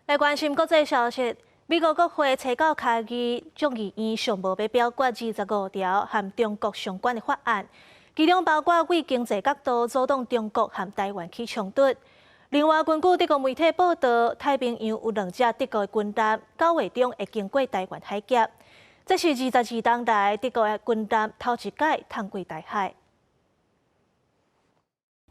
來關心國際消息，美國國會初九開議，眾議院上無欲表決25條和中國相關的法案，其中包括對經濟角度阻擋中國和台灣起衝突。另外，根據德國媒體報道，太平洋有兩隻德國軍艦9月中會經過台灣海峽，這是22冬來德國的軍艦頭一擺通過台海。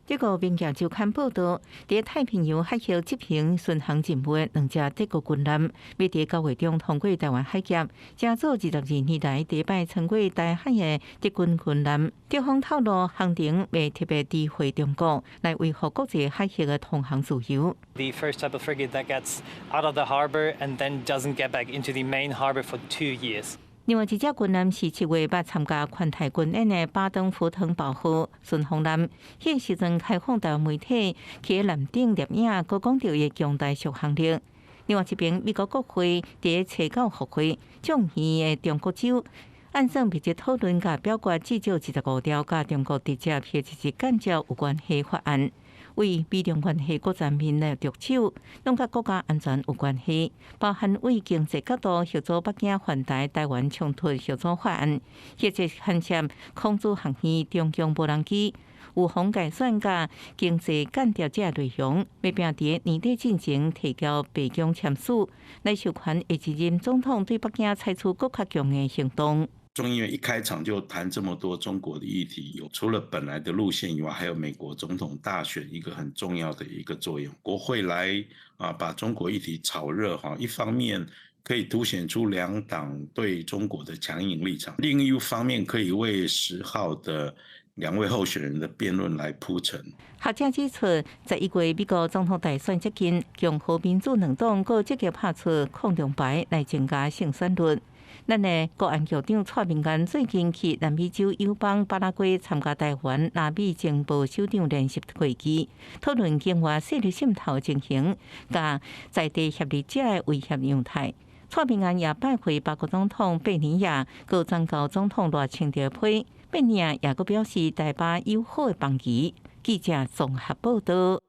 德國明鏡週刊報道，佇太平洋海域執行巡航任務的兩隻德國軍艦，欲佇9月中通過台灣海峽，成做22年來第一擺穿過台海的德軍軍艦。德方透露，行程袂特別知會中國，來維護國際海域的通航自由。 The first type of frigate that gets out of the harbor and then doesn't get back into the main harbor for 2 years. 另外一隻軍艦是7月捌參加環太軍演的巴登符騰堡號巡防艦，彼時陣開放台灣媒體去艦頂攝影，閣講著伊強大續航力。另外一邊，美國國會佇初九復會，眾議院的中國州按算密集討論佮表決至少25條佮中國直接或者是間接有關係法案。對美中關係各層面來著手，攏佮國家安全有關係，包含對經濟角度協助北京環台台灣衝突協助法案，或者牽涉孔子學院、中共無人機、預防改選佮經濟間諜這內容，欲拼佇年底進前提交白宮簽署，來授權下一任總統對北京採取閣較強的行動。眾議院一開場就談這麼多中國的議題，有除了本來的路線以外，還有美國總統大選一個很重要的一個作用。國會來啊，把中國議題炒熱哈，一方面可以凸顯出兩黨對中國的強硬立場，另一方面可以為10號的兩位候選人的辯論來鋪陳。學者指出，11月美國總統大選接近，共和民主兩黨閣積極拍出抗中牌來增加勝選率。咱的國安局長蔡明安最近去南美洲友邦巴拉圭參加台灣拉美情報首長聯席會議，討論境外勢力滲透情形，佮在地協力者的威脅樣態。蔡明安也拜會法國總統貝尼亞，閣轉交總統賴清德批。貝尼亞也閣表示台巴友好的邦誼。記者綜合報道。